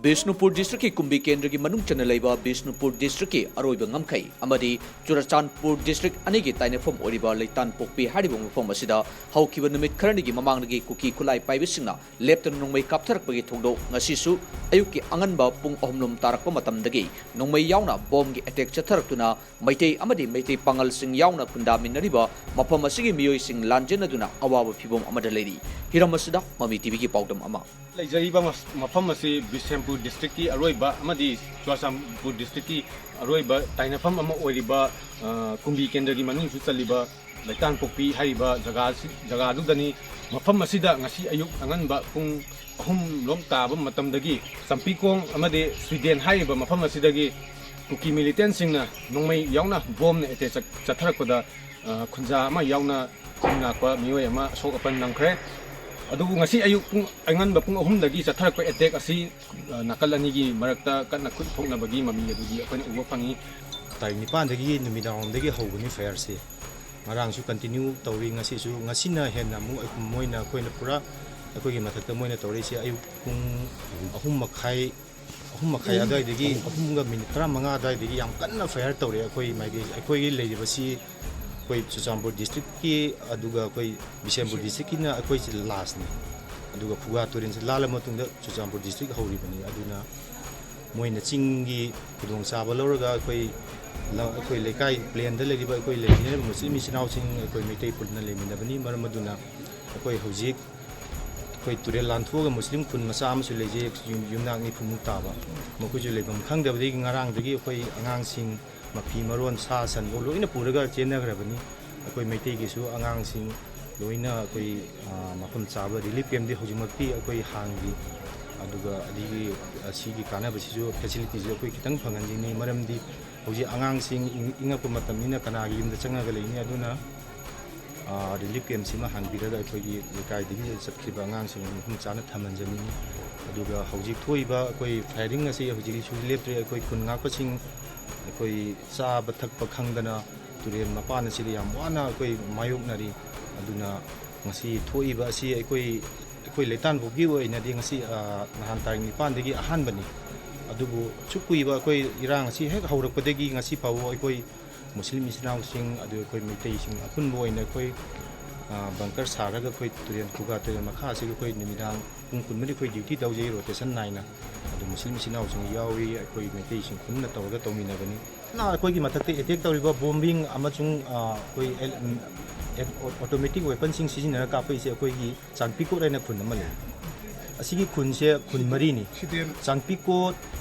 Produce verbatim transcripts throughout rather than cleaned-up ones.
ꯕꯤꯁꯅꯨꯄꯨꯔ ꯗꯤꯁꯇ꯭ꯔꯤꯛꯀꯤ ꯀꯨꯝꯕꯤ ꯀꯦꯟꯗ꯭ꯔꯒꯤ ꯃꯅꯨꯡ ꯆꯟꯅ ꯂꯩꯕ ꯕꯤꯁꯅꯨꯄꯨꯔ ꯗꯤꯁꯇ꯭ꯔꯤꯛꯀꯤ ꯑꯔꯣꯏꯕ ꯉꯝꯈꯩ ꯑꯃꯗꯤ ꯆꯨꯔꯆꯥꯟꯄꯨꯔ ꯗꯤꯁꯇ꯭ꯔꯤꯛ ꯑꯅꯤꯒꯤ ꯇꯥꯏꯅꯐꯝ ꯑꯣꯏꯔꯤꯕ ꯂꯩꯇꯥꯟꯄꯣꯛꯄꯤ ꯍꯥꯏꯔꯤꯕ ꯃꯐꯝ ꯑꯁꯤꯗ ꯍꯧꯈꯤꯕ ꯅꯨꯃꯤꯠ ꯈꯔꯅꯤꯒꯤ ꯃꯃꯥꯡꯗꯒꯤ ꯀꯨꯀꯤ ꯈꯨꯠꯂꯥꯏ ꯄꯥꯏꯕꯁꯤꯡꯅ ꯂꯦꯞꯇꯅ ꯅꯣꯡꯃꯩ ꯀꯥꯞꯊꯔꯛꯄꯒꯤ ꯊꯧꯗꯣꯛ ꯉꯁꯤꯁꯨ ꯑꯌꯨꯛꯀꯤ ꯑꯉꯟꯕ ꯄꯨꯡ ꯑꯍꯨꯝꯂꯣꯝ ꯇꯥꯔꯛꯄ ꯃꯇꯝꯗꯒꯤ ꯅꯣꯡꯃꯩ ꯌꯥꯎꯅ ꯕꯣꯝꯒꯤ ꯑꯦꯇꯦꯛ ꯆꯠꯊꯔꯛꯇꯨꯅ ꯃꯩꯇꯩ ꯑꯃꯗꯤ ꯃꯩꯇꯩ ꯄꯥꯉꯜꯁꯤꯡ ꯌꯥꯎꯅ ꯈꯨꯟꯗꯥꯃꯤꯟꯅꯔꯤꯕ ꯃꯐꯝ ꯑꯁꯤꯒꯤ ꯃꯤꯑꯣꯏꯁꯤꯡ ꯂꯥꯟꯖꯦꯟꯅꯗꯨꯅ ꯑꯋꯥꯕ ꯐꯤꯚꯝ ꯑꯃꯗ ꯂꯩꯔꯤ꯫ ꯍꯤꯔꯝ ꯑꯁꯤꯗ ꯃꯃꯤ ꯇꯤꯚꯤꯒꯤ ꯄꯥꯎꯗꯝ ꯑꯃ꯫ ꯂꯩꯖꯔꯤꯕ ꯃꯐ-, ꯃꯐꯝ ꯑꯁꯤ ꯕꯤꯁꯦꯝꯄꯨꯔ ꯗꯤꯁꯇ꯭ꯔꯤꯛꯀꯤ ꯑꯔꯣꯏꯕ ꯑꯃꯗꯤ ꯆꯨꯔꯆꯥꯟꯄꯨꯔ ꯗꯤꯁꯇ꯭ꯔꯤꯛꯀꯤ ꯑꯔꯣꯏꯕ ꯇꯥꯏꯅꯐꯝ ꯑꯃ ꯑꯣꯏꯔꯤꯕ, ꯑ, ꯀꯨꯝꯕꯤ ꯀꯦꯟꯗ꯭ꯔꯒꯤ ꯃꯅꯨꯡꯁꯨ ꯆꯜꯂꯤꯕ ꯂꯩꯇꯥꯟꯄꯣꯛꯄꯤ ꯍꯥꯏꯔꯤꯕ ꯖꯒꯥꯁꯤ, ꯖꯒꯥꯗꯨꯗꯅꯤ꯫ ꯃꯐꯝ ꯑꯁꯤꯗ ꯉꯁꯤ ꯑꯌꯨꯛ ꯑꯉꯟꯕ ꯄꯨꯡ ꯑꯍꯨꯝ ꯂꯣꯝ ꯇꯥꯕ ꯃꯇꯝꯗꯒꯤ ꯆꯝꯄꯤꯀꯣꯡ ꯑꯃꯗꯤ ꯁ꯭ꯋꯤꯗꯦꯟ ꯍꯥꯏꯔꯤꯕ ꯃꯐꯝ ꯑꯁꯤꯗꯒꯤ ꯀꯨꯀꯤ ꯃꯤꯂꯤꯇꯦꯟꯁꯤꯡꯅ ꯅꯣꯡꯃꯩ ꯌꯥꯎꯅ ꯕꯣꯝꯅ ꯑꯦꯇꯦꯛ ꯆꯠ-, ꯆꯠꯊꯔꯛꯄꯗ, ꯑ, ꯈꯨꯟꯖꯥ ꯑꯃ ꯌꯥꯎꯅ ꯈꯨꯟ ꯉꯥꯛꯄ ꯃꯤꯑꯣꯏ ꯑꯃ ꯑꯁꯣꯛ ꯑꯄꯟ ꯅꯪꯈ꯭ꯔꯦ꯫ ꯑꯗꯨꯕꯨ ꯉꯁꯤ ꯑꯌꯨꯛ ꯄꯨꯡ ꯑꯉꯟꯕ ꯄꯨꯡ ꯑꯍꯨꯝꯗꯒꯤ ꯆꯠꯊꯔꯛꯄ ꯑꯦꯇꯦꯛ ꯑꯁꯤ, ꯑ, ꯅꯥꯀꯜ ꯑꯅꯤꯒꯤ ꯃꯔꯛꯇ ꯀꯟꯅ ꯈꯨꯠ ꯊꯣꯛꯅꯕꯒꯤ ꯃꯃꯤ ꯑꯗꯨꯗꯤ ꯑꯩꯈꯣꯏꯅ ꯎꯕ ꯐꯪꯉꯤ꯫ ꯇꯥꯔꯤꯛ ꯅꯤꯄꯥꯟꯗꯒꯤ ꯅꯨꯃꯤꯗꯥꯡꯋꯥꯏꯔꯝꯗꯒꯤ ꯍꯧꯕꯅꯤ ꯐꯥꯌꯔꯁꯤ꯫ ꯉꯔꯥꯡꯁꯨ ꯀꯟꯇꯤꯅ꯭ꯌꯨ ꯇꯧꯔꯤ, ꯉꯁꯤꯁꯨ, ꯉꯁꯤꯅ ꯍꯦꯟꯅ ꯑꯃꯨꯛ ꯑꯩꯈꯣꯏ, ꯃꯣꯏꯅ, ꯑꯩꯈꯣꯏꯅ ꯄꯨꯔꯥ ꯑꯩꯈꯣꯏꯒꯤ ꯃꯊꯛꯇ ꯃꯣꯏꯅ ꯇꯧꯔꯛꯏꯁꯦ꯫ ꯑꯌꯨꯛ ꯄꯨꯡ ꯑꯍꯨꯝ ꯃꯈꯥꯏ, ꯑꯍꯨꯝ ꯃꯈꯥꯏ ꯑꯗꯨꯋꯥꯏꯗꯒꯤ, ꯑꯍꯨꯝꯒ ꯃꯤꯅꯤꯠ ꯇꯔꯥꯃꯉꯥ ꯑꯗꯨꯋꯥꯏꯗꯒꯤ ꯌꯥꯝ ꯀꯟꯅ ꯐꯥꯌꯔ ꯇꯧꯔꯦ ꯑꯩꯈꯣꯏ ꯃꯥꯏꯀꯩ, ꯑꯩꯈꯣꯏꯒꯤ ꯂꯩꯔꯤꯕꯁꯤ ꯑꯩꯈꯣꯏ ꯆꯨꯔꯆꯥꯟꯄꯨꯔ ꯗꯤꯁꯇ꯭ꯔꯤꯛꯀꯤ, ꯑꯗꯨꯒ ꯑꯩꯈꯣꯏ ꯕꯤꯁꯦꯝꯄꯨꯔ ꯗꯤꯁꯇ꯭ꯔꯤꯛꯀꯤꯅ ꯑꯩꯈꯣꯏꯁꯤ ꯂꯥꯁꯅꯤ꯫ ꯑꯗꯨꯒ ꯈꯨꯒꯥ ꯇꯨꯔꯦꯜꯁꯤ ꯂꯥꯜꯂ ꯃꯇꯨꯡꯗ ꯆꯨꯔꯆꯥꯟꯄꯨꯔ ꯗꯤꯁꯇ꯭ꯔꯤꯛ ꯍꯧꯔꯤꯕꯅꯤ꯫ ꯑꯗꯨꯅ ꯃꯣꯏꯅ ꯆꯤꯡꯒꯤ ꯈꯨꯗꯣꯡꯆꯥꯕ ꯂꯧꯔꯒ ꯑꯩꯈꯣꯏ ꯂ-, ꯑꯩꯈꯣꯏ ꯂꯩꯀꯥꯏ ꯄ꯭ꯂꯦꯟꯗ ꯂꯩꯔꯤꯕ ꯑꯩꯈꯣꯏ ꯂꯩꯃꯤꯟꯅꯔꯤꯕ ꯃꯨꯁꯂꯤꯝ ꯏꯆꯤꯟ ꯏꯅꯥꯎꯁꯤꯡ ꯑꯩꯈꯣꯏ ꯃꯩꯇꯩ ꯄꯨꯟꯅ ꯂꯩꯃꯤꯟꯅꯕꯅꯤ꯫ ꯃꯔꯝ ꯑꯗꯨꯅ ꯑꯩꯈꯣꯏ ꯍꯧꯖꯤꯛ ꯑꯩꯈꯣꯏ ꯇꯨꯔꯦꯜ ꯂꯥꯟꯊꯣꯛꯑꯒ ꯃꯨꯁꯂꯤꯝ ꯈꯨꯟ ꯃꯆꯥ ꯑꯃꯁꯨ ꯂꯩꯖꯩ, ꯌꯨꯝ-, ꯌꯨꯝꯅꯥꯛ ꯅꯤꯐꯨꯃꯨꯛ ꯇꯥꯕ꯫ ꯃꯈꯣꯏꯁꯨ ꯂꯩꯐꯝ ꯈꯪꯗꯕꯗꯒꯤ ꯉꯔꯥꯡꯗꯒꯤ ꯑꯩꯈꯣꯏ ꯑꯉꯥꯡꯁꯤꯡ ꯃꯐꯤ ꯃꯔꯣꯟ, ꯁꯥ ꯁꯟꯐꯥꯎ ꯂꯣꯏꯅ ꯄꯨꯔꯒ ꯆꯦꯟꯅꯈ꯭ꯔꯕꯅꯤ꯫ ꯑꯩꯈꯣꯏ ꯃꯩꯇꯩꯒꯤꯁꯨ ꯑꯉꯥꯡꯁꯤꯡ ꯂꯣꯏꯅ ꯑꯩꯈꯣꯏ, ꯑ, ꯃꯐꯝ ꯆꯥꯕ ꯔꯤꯂꯤꯐ ꯀꯦꯝꯞꯇꯤ ꯍꯧꯖꯤꯛꯃꯛꯇꯤ ꯑꯩꯈꯣꯏ ꯍꯥꯡꯗ꯭ꯔꯤ꯫ ꯑꯗꯨꯒ ꯑꯗꯒꯤ ꯑꯁꯤꯒꯤ ꯀꯥꯟꯅꯕꯁꯤꯁꯨ, ꯐꯦꯁꯤꯂꯤꯇꯤꯁꯨ ꯑꯩꯈꯣꯏ ꯈꯤꯇꯪ ꯐꯪꯍꯟꯅꯤꯡꯉꯤ꯫ ꯃꯔꯝꯗꯤ ꯍꯧꯖꯤꯛ ꯑꯉꯥꯡꯁꯤꯡ ꯏꯪ-, ꯏꯪꯉꯛꯄ ꯃꯇꯝꯅꯤꯅ ꯀꯅꯥꯒꯤ ꯌꯨꯝꯗ ꯆꯪꯉꯒ ꯂꯩꯅꯤ? ꯑꯗꯨꯅ, ꯑ, ꯔꯤꯂꯤꯐ ꯀꯦꯝꯞꯁꯤꯃ ꯍꯥꯡꯕꯤꯔꯒ ꯑꯩꯈꯣꯏꯒꯤ ꯂꯩꯀꯥꯏꯗꯒꯤ ꯆꯠꯈꯤꯕ ꯑꯉꯥꯡꯁꯤꯡ ꯃꯐꯝ ꯆꯥꯅ ꯊꯝꯍꯟꯖꯅꯤꯡꯉꯤ꯫ ꯑꯗꯨꯒ ꯍꯧꯖꯤꯛ ꯊꯣꯛꯏꯕ ꯑꯩꯈꯣꯏ ꯐꯥꯌꯔꯤꯡ ꯑꯁꯤ ꯍꯧꯖꯤꯛꯁꯨ ꯂꯦꯞꯇ꯭ꯔꯤ꯫ ꯑꯩꯈꯣꯏ ꯈꯨꯟ ꯉꯥꯛꯄꯁꯤꯡ ꯑꯩꯈꯣꯏ ꯆꯥꯕ ꯊꯛꯄ ꯈꯪꯗꯅ ꯇꯨꯔꯦꯜ ꯃꯄꯥꯟ ꯑꯁꯤꯗ ꯌꯥꯝ ꯋꯥꯅ ꯑꯩꯈꯣꯏ ꯃꯥꯌꯣꯛꯅꯔꯤ꯫ ꯑꯗꯨꯅ ꯉꯁꯤ ꯊꯣꯛꯏꯕ ꯑꯁꯤ ꯑꯩꯈꯣꯏ, ꯑꯩꯈꯣꯏ ꯂꯩꯇꯥꯟꯄꯣꯛꯄꯤꯒꯤ ꯑꯣꯏꯅꯗꯤ ꯉꯁꯤ, ꯑ, ꯅꯍꯥꯟ ꯇꯥꯔꯤꯛ ꯅꯤꯄꯥꯟꯗꯒꯤ ꯑꯍꯥꯟꯕꯅꯤ꯫ ꯑꯗꯨꯕꯨ ꯑꯁꯨꯛ ꯀꯨꯏꯕ ꯑꯩꯈꯣꯏ ꯏꯔꯥꯡ ꯑꯁꯤ ꯍꯦꯛ ꯍꯧꯔꯛꯄꯗꯒꯤ ꯉꯁꯤ ꯐꯥꯎꯕ ꯑꯩꯈꯣꯏ ꯃꯨꯁꯂꯤꯝ ꯏꯆꯤꯟ ꯏꯅꯥꯎꯁꯤꯡ, ꯑꯗꯨ ꯑꯩꯈꯣꯏ ꯃꯩꯇꯩꯁꯤꯡ ꯑꯄꯨꯟꯕ ꯑꯣꯏꯅ ꯑꯩꯈꯣꯏ, ꯑ, ꯕꯪꯀꯔ ꯁꯥꯔꯒ ꯑꯩꯈꯣꯏ ꯇꯨꯔꯦꯜ, ꯈꯨꯒꯥ ꯇꯨꯔꯦꯜ ꯃꯈꯥ ꯑꯁꯤꯒ ꯑꯩꯈꯣꯏ ꯅꯨꯃꯤꯗꯥꯡ ꯄꯨꯡ ꯀꯨꯟꯃꯔꯤ ꯑꯩꯈꯣꯏ ꯗ꯭ꯌꯨꯇꯤ ꯇꯧꯖꯩ, ꯔꯣꯇꯦꯁꯟ ꯅꯥꯏꯅ꯫ ꯑꯗꯨ ꯃꯨꯁꯂꯤꯝ ꯏꯆꯤꯟ ꯏꯅꯥꯎꯁꯤꯡ ꯌꯥꯎꯏ, ꯑꯩꯈꯣꯏ ꯃꯩꯇꯩꯁꯤꯡ ꯄꯨꯟꯅ ꯇꯧꯔꯒ ꯇꯧꯃꯤꯟꯅꯕꯅꯤ꯫ ꯑꯩꯈꯣꯏꯒꯤ ꯃꯊꯛꯇ ꯑꯦꯇꯦꯛ ꯇꯧꯔꯤꯕ ꯕꯣꯝꯕꯤꯡ ꯑꯃꯁꯨꯡ, ꯑ, ꯑꯩꯈꯣꯏ ꯑꯦꯜ-, ꯎꯝ, ꯑꯦ-, ꯑꯣ-, ꯑꯣꯇꯣꯃꯦꯇꯤꯛ ꯋꯦꯄꯟꯁꯤꯡ ꯁꯤꯖꯤꯟꯅꯔꯒ ꯀꯥꯞꯄꯛꯏꯁꯦ ꯑꯩꯈꯣꯏꯒꯤ ꯆꯥꯟꯄꯤꯀꯣꯠ ꯍꯥꯏꯅ ꯈꯨꯟ ꯑꯃ ꯂꯩ꯫ ꯑꯁꯤꯒꯤ ꯈꯨꯟꯁꯦ ꯈꯨꯟ ꯃꯔꯤꯅꯤ꯫ ꯁꯤꯗꯦꯟ꯫ ꯆꯥꯟꯄꯤꯀꯣꯠ,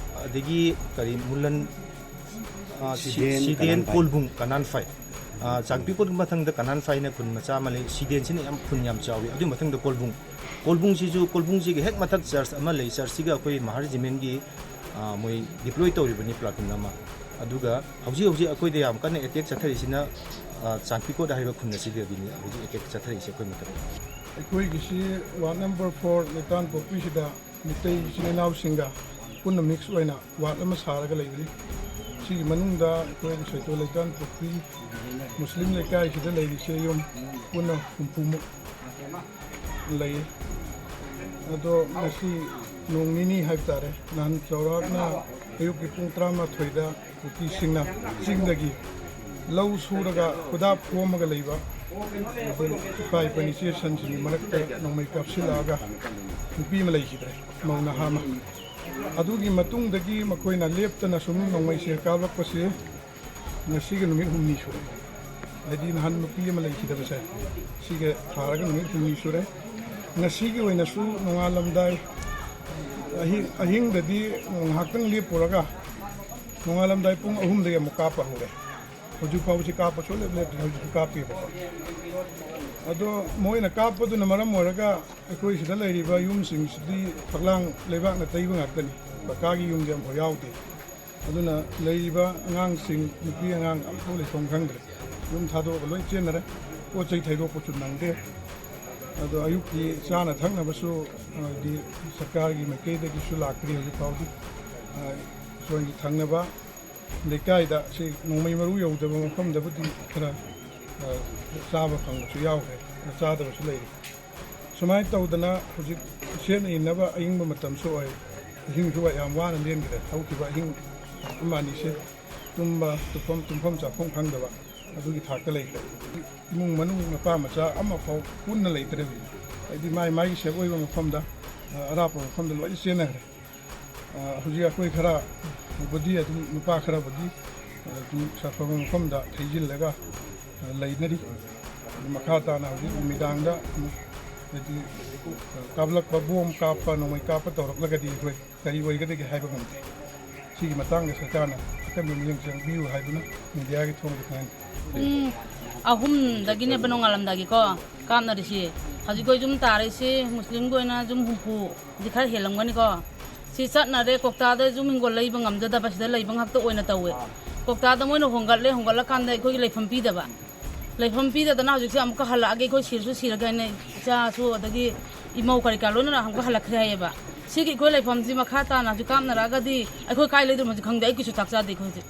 ꯑꯗꯒꯤ ꯀꯔꯤ, ꯃꯨꯂꯟ, ꯑ, ꯁꯤ-, ꯁꯤꯗꯦꯟ, ꯁꯤꯗꯦꯟ, ꯀꯅꯥꯟꯐꯥꯏ꯫ ꯀꯣꯜꯕꯨꯡ, ꯀꯅꯥꯟꯐꯥꯏ꯫ ꯑ, ꯆꯥꯟꯄꯤꯀꯣꯠ ꯃꯊꯪꯗ ꯀꯅꯥꯟꯐꯥꯏꯅ ꯈꯨꯟ ꯃꯆꯥ ꯑꯃ ꯂꯩ꯫ ꯁꯤꯗꯦꯟꯁꯤꯅ ꯌꯥꯝ ꯈꯨꯟ ꯌꯥꯝ ꯆꯥꯎꯏ꯫ ꯑꯗꯨꯒꯤ ꯃꯊꯪꯗ ꯀꯣꯜꯕꯨꯡ꯫ ꯀꯣꯜꯕꯨꯡꯁꯤꯁꯨ, ꯀꯣꯜꯕꯨꯡꯁꯤꯒꯤ ꯍꯦꯛ ꯃꯊꯛ ꯆꯔꯆ ꯑꯃ ꯂꯩ꯫ ꯆꯔꯆꯁꯤꯒ ꯑꯩꯈꯣꯏ ꯃꯍꯥ ꯔꯦꯖꯤꯃꯦꯟꯒꯤ, ꯑ, ꯃꯣꯏ ꯗꯤꯄ꯭ꯂꯣꯏ ꯇꯧꯔꯤꯕꯅꯤ ꯄ꯭ꯂꯥꯇꯨꯟ ꯑꯃ꯫ ꯑꯗꯨꯒ ꯍꯧꯖꯤꯛ ꯍꯧꯖꯤꯛ ꯑꯩꯈꯣꯏꯗ ꯌꯥꯝ ꯀꯟꯅ ꯑꯦꯇꯦꯛ ꯆꯠꯊꯔꯤꯁꯤꯅ, ꯑ, ꯆꯥꯟꯄꯤꯀꯣꯠ ꯍꯥꯏꯔꯤꯕ ꯈꯨꯟ ꯑꯁꯤꯗꯒꯤꯅꯤ ꯍꯧꯖꯤꯛ ꯑꯦꯇꯦꯛ ꯆꯠꯊꯔꯤꯁꯦ ꯑꯩꯈꯣꯏ ꯃꯊꯛꯇ꯫ ꯑꯩꯈꯣꯏꯒꯤꯁꯤ ꯋꯥꯔꯗ ꯅꯝꯕꯔ ꯐꯣꯔ ꯂꯩꯇꯥꯟ ꯄꯣꯛꯄꯤꯁꯤꯗ ꯃꯤꯇꯩ ꯏꯆꯤꯟ ꯏꯅꯥꯎꯁꯤꯡꯒ ꯄꯨꯟꯅ ꯃꯤꯛꯁ ꯑꯣꯏꯅ ꯋꯥꯔꯗ ꯑꯃ ꯁꯥꯔꯒ ꯂꯩꯕꯅꯤ꯫ ꯁꯤꯒꯤ ꯃꯅꯨꯡꯗ ꯑꯩꯈꯣꯏ ꯁꯩꯇꯣ ꯂꯩꯇꯥꯟ ꯄꯣꯛꯄꯤ ꯃꯨꯁꯂꯤꯝ ꯂꯩꯀꯥꯏꯁꯤꯗ ꯂꯩꯔꯤꯁꯦ ꯌꯨꯝ ꯄꯨꯟꯅ ꯍꯨꯝꯐꯨꯃꯨꯛ ꯂꯩꯌꯦ꯫ ꯑꯗꯣ ꯉꯁꯤ ꯅꯣꯡ ꯅꯤꯅꯤ ꯍꯥꯏꯕ ꯇꯥꯔꯦ, ꯅꯍꯥꯟ ꯆꯥꯎꯔꯥꯛꯅ ꯑꯌꯨꯛꯀꯤ ꯄꯨꯡ ꯇꯔꯥꯃꯥꯊꯣꯏꯗ ꯀꯨꯀꯤꯁꯤꯡꯅ ꯆꯤꯡꯗꯒꯤ ꯂꯧ ꯁꯨꯔꯒ ꯈꯨꯗꯥꯞ ꯈꯣꯝꯃꯒ ꯂꯩꯕ, ꯑꯗꯩ ꯏꯄꯥ ꯏꯄꯟ ꯏꯆꯦ ꯁꯟꯁꯤꯡꯒꯤ ꯃꯔꯛꯇ ꯅꯣꯡꯃꯩ ꯀꯥꯞꯁꯤꯜꯂꯛꯑꯒ ꯅꯨꯄꯤ ꯑꯃ ꯂꯩꯈꯤꯗ꯭ꯔꯦ, ꯃꯧ ꯅꯍꯥ ꯑꯃ꯫ ꯑꯗꯨꯒꯤ ꯃꯇꯨꯡꯗꯒꯤ ꯃꯈꯣꯏꯅ ꯂꯦꯞꯇꯅ ꯁꯨꯝ ꯅꯣꯡꯃꯩꯁꯦ ꯀꯥꯞꯂꯛꯄꯁꯦ ꯉꯁꯤꯒꯤ ꯅꯨꯃꯤꯠ ꯍꯨꯝꯅꯤ ꯁꯨꯔꯦ꯫ ꯍꯥꯏꯗꯤ ꯅꯍꯥꯟ ꯅꯨꯄꯤ ꯑꯃ ꯂꯩꯈꯤꯗꯕꯁꯦ, ꯁꯤꯒ ꯊꯥꯔꯒ ꯅꯨꯃꯤꯠ ꯍꯨꯝꯅꯤ ꯁꯨꯔꯦ꯫ ꯉꯁꯤꯒꯤ ꯑꯣꯏꯅꯁꯨ ꯅꯣꯡꯉꯥꯜꯂꯝꯗꯥꯏ ꯑꯍꯤꯡ, ꯑꯍꯤꯡꯗꯗꯤ ꯉꯥꯏꯍꯥꯛꯇꯪ ꯂꯦꯞꯄꯨꯔꯒ ꯅꯣꯡꯉꯥꯜꯂꯝꯗꯥꯏ ꯄꯨꯡ ꯑꯍꯨꯝꯗꯒꯤ ꯑꯃꯨꯛ ꯀꯥꯞꯄ ꯍꯧꯔꯦ꯫ ꯍꯧꯖꯤꯛ ꯐꯥꯎꯕꯁꯤ ꯀꯥꯞꯄ ꯁꯨꯡꯂꯦꯞ ꯂꯦꯞꯇ꯭ꯔꯤ, ꯍꯧꯖꯤꯛꯁꯨ ꯀꯥꯞꯄꯤꯕꯀꯣ꯫ ꯑꯗꯣ ꯃꯣꯏꯅ ꯀꯥꯞꯄꯗꯨꯅ ꯃꯔꯝ ꯑꯣꯏꯔꯒ ꯑꯩꯈꯣꯏ ꯁꯤꯗ ꯂꯩꯔꯤꯕ ꯌꯨꯝꯁꯤꯡꯁꯤꯗꯤ ꯐꯛꯂꯥꯡ ꯂꯩꯕꯥꯛꯅ ꯇꯩꯕ ꯉꯥꯛꯇꯅꯤ, ꯄꯀꯥꯒꯤ ꯌꯨꯝꯗꯤ ꯑꯃꯐꯥꯎ ꯌꯥꯎꯗꯦ꯫ ꯑꯗꯨꯅ ꯂꯩꯔꯤꯕ ꯑꯉꯥꯡꯁꯤꯡ, ꯅꯨꯄꯤ ꯑꯉꯥꯡ ꯑꯝꯐꯥꯎ ꯂꯩꯐꯝ ꯈꯪꯗ꯭ꯔꯦ꯫ ꯌꯨꯝ ꯊꯥꯗꯣꯛꯑꯒ ꯂꯣꯏ ꯆꯦꯟꯅꯔꯦ꯫ ꯄꯣꯠ ꯆꯩ ꯊꯩꯗꯣꯛꯄꯁꯨ ꯅꯪꯗꯦ꯫ ꯑꯗꯣ ꯑꯌꯨꯛꯀꯤ ꯆꯥꯅ ꯊꯛꯅꯕꯁꯨ, ꯍꯥꯏꯗꯤ, ꯁꯔꯀꯥꯔꯒꯤ ꯃꯥꯏꯀꯩꯗꯒꯤꯁꯨ ꯂꯥꯛꯇ꯭ꯔꯤ ꯍꯧꯖꯤꯛ ꯐꯥꯎꯗꯤ꯫ ꯑ, ꯏꯁꯣꯔꯒꯤ ꯊꯪꯅꯕ ꯂꯩꯀꯥꯏꯗ ꯁꯤ ꯅꯣꯡꯃꯩ ꯃꯔꯨ ꯌꯧꯗꯕ ꯃꯐꯝꯗꯕꯨꯗꯤ ꯈꯔ, ꯑ, ꯆꯥꯕ ꯐꯪꯕꯁꯨ ꯌꯥꯎꯈ꯭ꯔꯦ, ꯈꯔ ꯆꯥꯗꯕꯁꯨ ꯂꯩꯔꯤ꯫ ꯁꯨꯃꯥꯏꯅ ꯇꯧꯗꯅ ꯍꯧꯖꯤꯛ ꯈꯨꯠꯁꯦꯝꯅ ꯏꯅꯕ ꯑꯏꯪꯕ ꯃꯇꯝꯁꯨ ꯑꯣꯏ꯫ ꯑꯍꯤꯡꯁꯨ ꯌꯥꯝ ꯋꯥꯅ ꯂꯦꯟꯈ꯭ꯔꯦ꯫ ꯍꯧꯈꯤꯕ ꯑꯍꯤꯡ ꯑꯃ ꯑꯅꯤꯁꯦ ꯇꯨꯝꯕ, ꯇꯨꯝꯐꯝ, ꯇꯨꯝꯐꯝ ꯆꯥꯐꯝ ꯈꯪꯗꯕ ꯑꯗꯨꯒꯤ ꯊꯥꯛꯇ ꯂꯩꯈ꯭ꯔꯦ꯫ ꯏꯃꯨꯡ ꯃꯅꯨꯡ ꯃꯄꯥ ꯃꯆꯥ ꯑꯃꯐꯥꯎ ꯄꯨꯟꯅ ꯂꯩꯇ꯭ꯔꯦ ꯍꯧꯖꯤꯛ꯫ ꯍꯥꯏꯗꯤ ꯃꯥꯏ ꯃꯥꯏꯒꯤ ꯁꯦꯞ ꯑꯣꯏꯕ ꯃꯐꯝꯗ, ꯑ, ꯑꯔꯥꯞꯄ ꯃꯐꯝꯗ ꯂꯣꯏꯅ ꯆꯦꯟꯅꯈ꯭ꯔꯦ꯫ ꯑ, ꯍꯧꯖꯤꯛ ꯑꯩꯈꯣꯏ ꯈꯔꯕꯨꯗꯤ ꯑꯗꯨꯝ, ꯅꯨꯄꯥ ꯈꯔꯕꯨꯗꯤ, ꯑ, ꯑꯗꯨꯝ ꯁꯥꯐꯕ ꯃꯐꯝꯗ ꯊꯩꯖꯤꯜꯂꯒ, ꯑ, ꯂꯩꯅꯔꯤ꯫ ꯑꯗꯨ ꯃꯈꯥ ꯇꯥꯅ ꯍꯧꯖꯤꯛ ꯅꯨꯃꯤꯗꯥꯡꯗ ꯑꯃꯨꯛ, ꯍꯥꯏꯗꯤ, ꯑ, ꯀꯥꯞꯂꯛꯄ, ꯕꯣꯝ ꯀꯥꯞꯄ, ꯅꯣꯡꯃꯩ ꯀꯥꯞꯄ ꯇꯧꯔꯛꯂꯒꯗꯤ ꯑꯩꯈꯣꯏ ꯀꯔꯤ ꯑꯣꯏꯒꯗꯒꯦ ꯍꯥꯏꯕ ꯉꯝꯗꯦ꯫ ꯁꯤꯒꯤ ꯃꯇꯥꯡꯗ ꯁꯔꯀꯥꯔꯅ ꯑꯀꯟꯕ ꯃꯤꯠꯌꯦꯡ ꯆꯪꯕꯤꯌꯨ ꯍꯥꯏꯗꯨꯅ ꯃꯦꯗꯤꯌꯥꯒꯤ ꯊꯣꯡꯗ ꯉꯥꯡꯉꯤ꯫ ꯄꯨꯡ ꯑꯍꯨꯝꯗꯒꯤꯅꯦꯕ ꯅꯣꯡꯉꯥꯜꯂꯝꯗꯥꯏꯒꯤꯀꯣ ꯀꯥꯞꯅꯔꯤꯁꯤ꯫ ꯍꯧꯖꯤꯛ ꯑꯩꯈꯣꯏ ꯌꯨꯝ ꯇꯥꯔꯤꯁꯤ ꯃꯨꯁꯂꯤꯝꯒꯤ ꯑꯣꯏꯅ ꯌꯨꯝ ꯍꯨꯝꯐꯨꯗꯤ ꯈꯔ ꯍꯦꯜꯂꯝꯒꯅꯤꯀꯣ꯫ ꯁꯤ ꯆꯠꯅꯔꯦ, ꯀꯣꯛꯇꯥꯗ ꯌꯨꯝ ꯍꯤꯡꯒꯣꯜ ꯂꯩꯕ ꯉꯝꯖꯗꯕ ꯁꯤꯗ ꯂꯩꯕ ꯉꯥꯛꯇ ꯑꯣꯏꯅ ꯇꯧꯋꯦ꯫ ꯀꯣꯛꯇꯥꯗ ꯃꯣꯏꯅ ꯍꯣꯡꯒꯠꯂꯦ, ꯍꯣꯡꯒꯠꯂꯀꯥꯟꯗ ꯑꯩꯈꯣꯏꯒꯤ ꯂꯩꯐꯝ ꯄꯤꯗꯕ꯫ ꯂꯩꯐꯝ ꯄꯤꯗꯗꯅ ꯍꯧꯖꯤꯛꯁꯦ ꯑꯃꯨꯛꯀ ꯍꯜꯂꯛꯑꯒꯦ, ꯑꯩꯈꯣꯏ ꯁꯤꯔꯁꯨ ꯁꯤꯔꯒꯦ ꯍꯥꯏꯅ ꯏꯆꯥꯁꯨ ꯑꯗꯒꯤ ꯏꯃꯧ ꯀꯔꯤ ꯀꯔꯥ ꯂꯣꯏꯅ ꯑꯃꯨꯛꯀ ꯍꯜꯂꯛꯈ꯭ꯔꯦ ꯍꯥꯏꯌꯦꯕ꯫ ꯁꯤꯒꯤ ꯑꯩꯈꯣꯏ ꯂꯩꯐꯝꯁꯤ ꯃꯈꯥ ꯇꯥꯅ ꯍꯧꯖꯤꯛ ꯀꯥꯞꯅꯔꯛꯑꯒꯗꯤ ꯑꯩꯈꯣꯏ ꯀꯥꯏ ꯂꯩꯗꯣꯏꯅꯣ ꯍꯧꯖꯤꯛ ꯈꯪꯗꯦ꯫ ꯑꯌꯨꯛꯀꯤꯁꯨ ꯆꯥꯛ ꯆꯥꯗꯦ ꯑꯩꯈꯣꯏ ꯍꯧꯖꯤꯛ꯫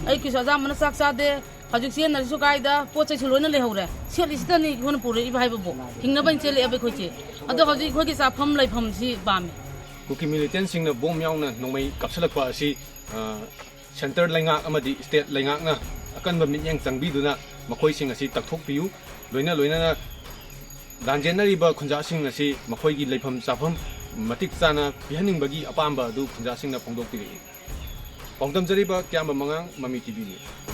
ꯑꯌꯨꯛꯀꯤꯁꯨ ꯑꯌꯥꯝꯕꯅ ꯆꯥꯛ ꯆꯥꯗꯦ꯫ ꯍꯧꯖꯤꯛ ꯆꯦꯟꯅꯔꯤꯁꯨ ꯀꯥꯏꯗ? ꯄꯣꯠ ꯆꯩꯁꯨ ꯂꯣꯏꯅ ꯂꯩꯍꯧꯔꯦ꯫ ꯁꯦꯠꯂꯤꯁꯤꯗꯅꯤ ꯑꯩꯈꯣꯏꯅ ꯄꯨꯔꯛꯏꯕ ꯍꯥꯏꯕꯕꯨ꯫ ꯍꯤꯡꯅꯕ ꯑꯣꯏꯅ ꯆꯦꯜꯂꯛꯑꯦꯕ ꯑꯩꯈꯣꯏꯁꯦ꯫ ꯑꯗꯣ ꯍꯧꯖꯤꯛ ꯑꯩꯈꯣꯏꯒꯤ ꯆꯥꯐꯝ ꯂꯩꯐꯝꯁꯤ ꯄꯥꯝꯃꯤ꯫ ꯀꯨꯀꯤ ꯃꯤꯂꯤꯇꯦꯟꯁꯤꯡꯅ ꯕꯣꯝ ꯌꯥꯎꯅ ꯅꯣꯡꯃꯩ ꯀꯥꯞꯁꯤꯜꯂꯛꯄ ꯑꯁꯤ, ꯑ, ꯁꯦꯟꯇꯔ ꯂꯩꯉꯥꯛ ꯑꯃꯗꯤ ꯁ꯭ꯇꯦꯠ ꯂꯩꯉꯥꯛꯅ ꯑꯀꯟꯕ ꯃꯤꯠꯌꯦꯡ ꯆꯪꯕꯤꯗꯨꯅ ꯃꯈꯣꯏꯁꯤꯡ ꯑꯁꯤ ꯇꯛꯊꯣꯛꯄꯤꯌꯨ꯫ ꯂꯣꯏꯅ ꯂꯣꯏꯅꯅ ꯂꯥꯟꯖꯦꯟꯅꯔꯤꯕ ꯈꯨꯟꯖꯥꯁꯤꯡ ꯑꯁꯤ ꯃꯈꯣꯏꯒꯤ ꯂꯩꯐꯝ ꯆꯥꯐꯝ ꯃꯇꯤꯛ ꯆꯥꯅ ꯄꯤꯍꯟꯅꯤꯡꯕꯒꯤ ꯑꯄꯥꯝꯕ ꯑꯗꯨ ꯈꯨꯟꯖꯥꯁꯤꯡꯅ ꯐꯣꯡꯗꯣꯛꯄꯤꯔꯛꯏ꯫ ꯄꯥꯎꯗꯝꯖꯔꯤꯕ ꯀꯤꯌꯥꯝꯕ ꯃꯉꯥꯡ, ꯃꯃꯤ ꯇꯤ ꯚꯤ ꯅ꯭ꯌꯨꯁ꯫